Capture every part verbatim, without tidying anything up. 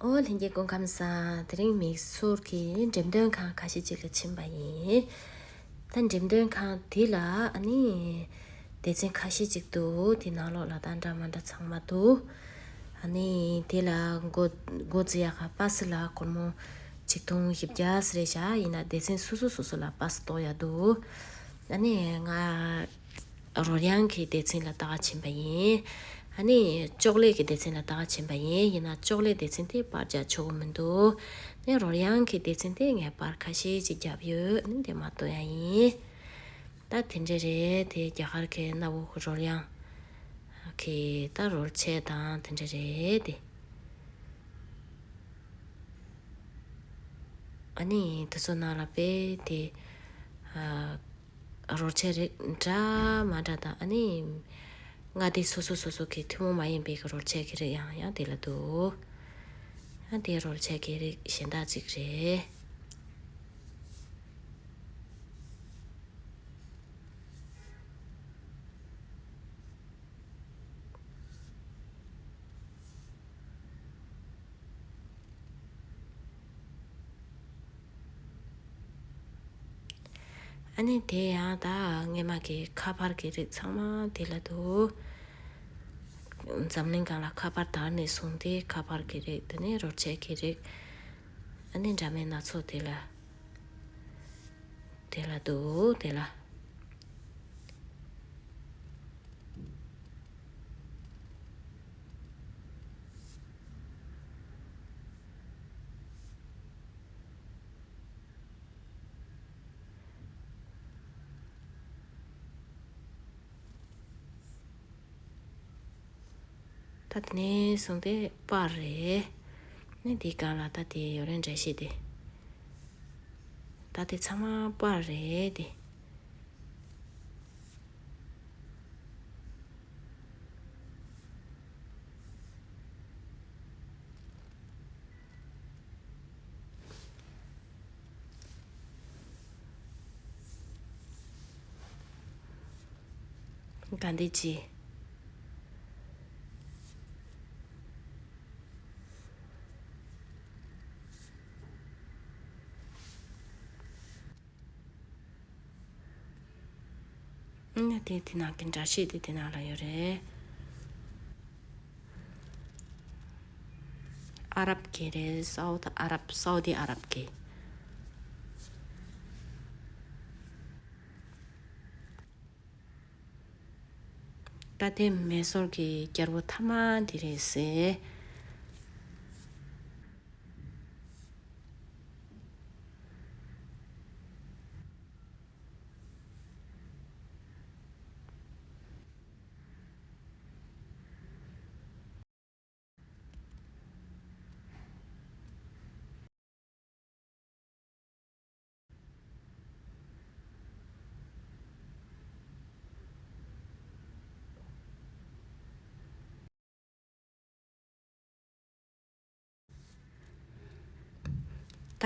ཨོ་ལྷན་རྒྱས་སྐུ་ཁམས་བཟང་། དེ་རིང་མིག་ཟུར་གྱི་འགྲེམས་སྟོན་ཁང་ཁ་ཤས་ཅིག་ལ་ཕྱིན་པ་ཡིན། ད་འགྲེམས་སྟོན་ཁང་འདི་ལ་ཨ་ནི་སྡེ་ཚན་ཁ་ཤས་ཅིག་འདུག་དེ་ནང་ལོགས་ལ་ད་འདྲ་མ་འདྲ་ཚང་མ་འདུག་ཨ་ནི་དེ་ལ་འགོ་འགོ་འཛུགས་ཡག་ག་པ་སི་ལ་སྒོར་མོ་ཆིག་སྟོང་བཞི་བརྒྱ་ཙམ་རེད་བཞག་ཡིན་ན་སྡེ་ཚན་སོ་སོ་སོ་སོ་ལ་པ་སི་གཏོང་ཡག་འདུག་ཨ་ནི་ང་རོལ་དབྱངས་ཀྱི་སྡེ་ཚན་ལ་ལྟ་ག་ཕྱིན་པ་ཡིན། ཨ་ནི་ཅོག་ལེ་གི་སྡེ་ཚན་ལ་ལྟ་ག་ཕྱིན་པ་ཡིན། ཡིན་ན་ཅོག་ལེ་སྡེ་ཚན་དེ་པར་རྒྱག་ཆོག་གི་མི་འདུག་ཨ་ནི་རོལ་དབྱངས་ཀྱི་སྡེ་ཚན་དེ་ངས་པར་ཁ་ཤས་ཅིག་བརྒྱབ་ཡོད། ཨ་ནི་དེ་མ་གཏོང་ཡག་ཡིན། ད་དེ་འདྲ་རེད། དེ་རྒྱ་གར་གྱི་གནའ་བོའི་རོལ་དབྱངས་ཀྱི་ད་རོལ་ཆས་དང་དེ་འདྲ་རེད་དེ། ཨ་ནི་དེ་ཚོ་ནང་ལ་དཔེ་དེ་ཨ་རོལ་ཆས་རིགས་འདྲ་མ་འདྲ་དང་། ཨ་ནི་མངའ་སྡེ་སོ་སོ་སོ་སོ་གི་ཐུན་མོང་མ་ཡིན་པའི་གི་རོལ་ཆས་ཀྱི་རིགས་ཡང་ཡང་དེ་ལ་འདུག་ཡང་དེ་རོལ་ཆས་ཀྱི་རིགས་གཞན་དག་ཅིག་རེད། ཨ་ནི་དེ་ཡང་ད་སྔས་མ་གི་ཁ་པར་གྱི་རིགས་ཚང་མ་དེ་ལ་འདུག་འཛམ་གླིང་སྒང་ལ་ཁ་པར་དར་ནས་བཟུང་སྟེ་ཁ་པར་གྱི་རིགས། དེ་ནས་རོལ་ཆས་ཀྱི་རིགས། ཨ་ནི་འདྲ་མིན་སྣ་ཚོགས་དེ་ལ་དེ་ལ་འདུག་དེ་ལ། ད་དེ་ནས་བཟུང་སྟེ་པར་རེད། ནི་འདི་སྒང་ལ་ད་དེ་ཡོ་རེན་འདྲ་ཤེས་དེ། ད་དེ་ཚང་མ་པར་རེད་དེ། ག་འདི་ཅི། ཨ་ནི་དེ་དེ་ནང་གི་འདྲ་བཤད་དེ་དེ་ནང་ལ་ཡོད་རེད། ཨ་རབ་གི་རེད། སའུ་ཐི་ཨ་རབ། སའུ་དི་ཨ་རབ་གི། ད་ལྟའི་མེ་སོར་གྱི་རྒྱལ་པོ་ཐ་མ་འདི་རེད་ཟེར།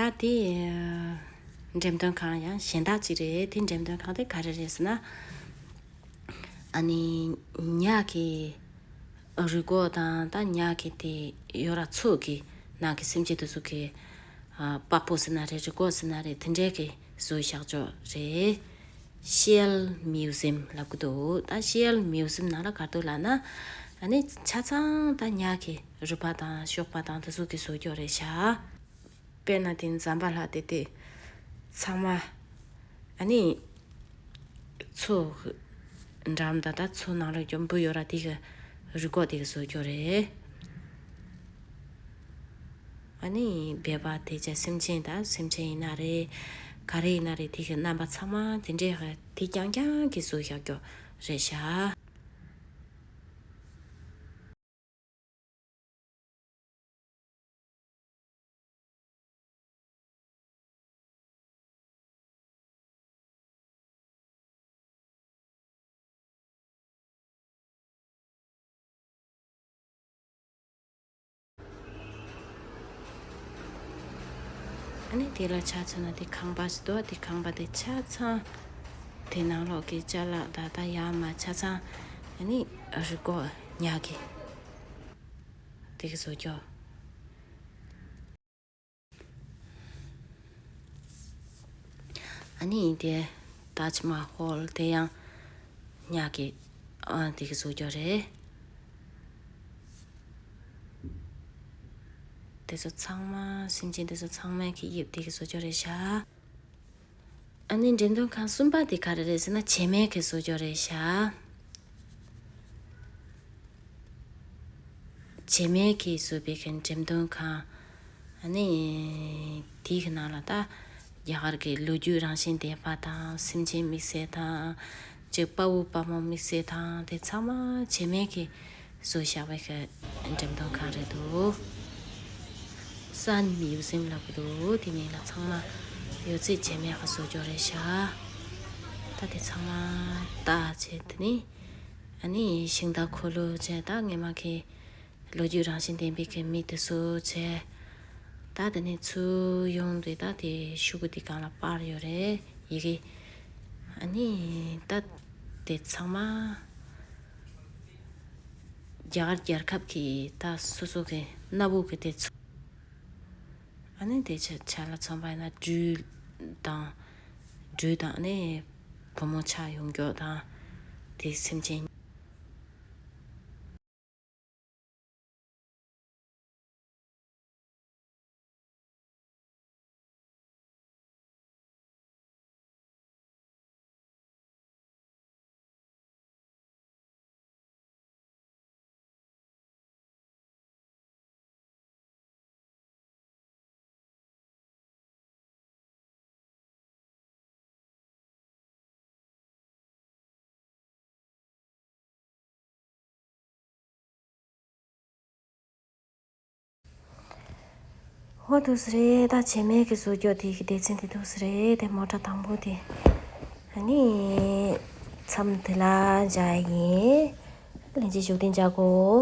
ད་དེ་འགྲེམས་སྟོན་ཁང་ཡང་གཞན་དག་ཅིག་རེད། དེ་འགྲེམས་སྟོན་ཁང་དེ་ག་རེ་རེད་ཟེར་ན། ཨ་ནི་ཉ་གི་རུས་ཀོག་དང་། ད་ཉ་གི་དེ་ཡོ་ར་ཚོགས་ཀྱི་ནང་གི་སེམས་ཅན་དེ་ཚོ་གི་ཨ་པགས་པོ་ཟེར་ན་རེད། རུས་ཀོག་ཟེར་ན་རེད། དེ་འདྲའི་གི་བཟོ་བཞག་ཅོག་རེད། ཤེལ་མིའུ་ཟིམ་ལབ་གི་འདུག་ད་ཤེལ་མིའུ་ཟིམ་ནང་ལ་ག་རེ་འདུག་ལབ་ན། ཨ་ནི་ཆ་ཚང་ད་ཉ་གི་རུས་པ་དང་གཤོག་པ་དང་དེ་ཚོ་གི་བཟོ་ཅོག་རེད་ཤག་དཔེར་ན་དེ་ཛམ་བྷ་ལ་དེ་དེ་ཚང་མ་ཨ་ནི་མཚོ་འགྲམ་ད་ད་མཚོ་ནང་ལ་གྱོན་འབུ་ཡོད་ར་དེ་གི་རུས་ཀོག་དེ་གི་བཟོ་ཅོག་རེད། ཨ་ནི་སྦལ་པ་དེ་ཅག་སེམས་ཅན་ད་སེམས་ཅན་ཡིན་ན་རེད། ག་རེ་ཡིན་ན་རེད། དེ་གི་རྣམ་པ་ཚང་མ་དེ་འདྲས་དེ་རྐྱང་རྐྱང་གི་བཟོ་བཞག་ཅོག་རེད་ཤག་ཨ་ནི་དེ་ལ་ཆ་མཚོན་ན་དེ་ཁང་པ་ཞིག་འདུག་དེ་ཁང་པ་དེ་ཆ་ཚང་དེ་ནང་ལོགས་ཀྱི་ཅ་ལག་ད་ལྟ་ཡར་མར་ཆ་ཚང་ཨ་ནི་རུས་ཀོག་ཉ་གི་དེ་གི་བཟོ་ཅོག་ཨ་ནི་དེ་ཏཱཇ་མ་ཧོལ་དེ་ཡང་ཉག་གི་ཨ་དེ་གི་བཟོ་རྒྱུ་རེད། དེ་ཚོ་ཚང་མ་སེམས་ཅན་དེ་ཚོ་ཚང་མ་གི་དབྱིབས་དེ་གི་བཟོ་རྒྱུ་རེད་ཤག་ཨ་ནི་འགྲེམས་སྟོན་ཁང་གསུམ་པ་དེ་ག་རེ་རེད་ཟེར་ན། བྱེ་མའི་གི་བཟོ་རྒྱུ་རེད་ཤག་བྱེ་མའི་གི་བཟོས་པའི་གི་འགྲེམས་སྟོན་ཁང་། ཨ་ནི་དེའི་གི་ནང་ལ་ད་རྒྱ་གར་གི་ལོ་རྒྱུས་རང་བཞིན་ལྡན་པ་དང་། སེམས་ཅན་དམིགས་བསལ་དང་། ཅིག་དཔའ་བོ་དཔའ་མོ་དམིགས་བསལ་དང་། དེ་ཚང་མ་བྱེ་མའི་གི་བཟོས་བཞག་པའི་གི་འགྲེམས་སྟོན་ཁང་རེད་འདུག་སན་མིའུ་ཟིམ་ལབ་ཀྱི་འདུག་དེ་མིང་ལ་ཚང་མ་ཡོད་ཚད་བྱེ་མའི་གི་བཟོ་རྒྱུ་རེད་ཤག་ད་དེ་ཚང་མ་ལྟ་བྱས། དེ་ནི་ཨ་ནི་ཤིང་རྟ་འཁོར་ལོ་བྱས། ད་སྔས་མ་གི་ལོ་རྒྱུས་རང་བཞིན་ལྡན་པའི་གི་མི་དེ་ཚོ་བྱས། ད་དེ་ནི་ཚུར་ཡོང་དུས་ད་དེ་ཤོག་གུ་དེ་སྒང་ལ་པར་ཡོད་རེད། ཡི་གེ། ཨ་ནི་ད་དེ་ཚང་མ་རྒྱ་གར་རྒྱལ་ཁབ་ཀྱི་ད་སོ་སོ་གི་གནའ་བོ་གི་དེ་ཚོ། ཨ་ནི་དེ་ཆ་ཆ་ལ་མཚོན་པ་ཡིན་ན་སྦྲུལ་དང་། སྦྲུལ་དང་ཨ་ནི་བུ་མོ་ཆགས་ཡོང་རྒྱུ་དང་། དེ་སེམས་ཅན། ཧོ་འདུག་སེ་རེད། ད་བྱེ་མའི་གི་བཟོ་རྒྱུ་དེ་གི་སྡེ་ཚན་དེ་འདུག་སེ་རེད། དེ་མོ་ཊ་དང་པོ་དེ། ཨ་ནི་མཚམས་དེ་ལ་འཇགས་ཡིན། ལན་གཅིག་བཞུགས་གདན་འཇགས་དགོས།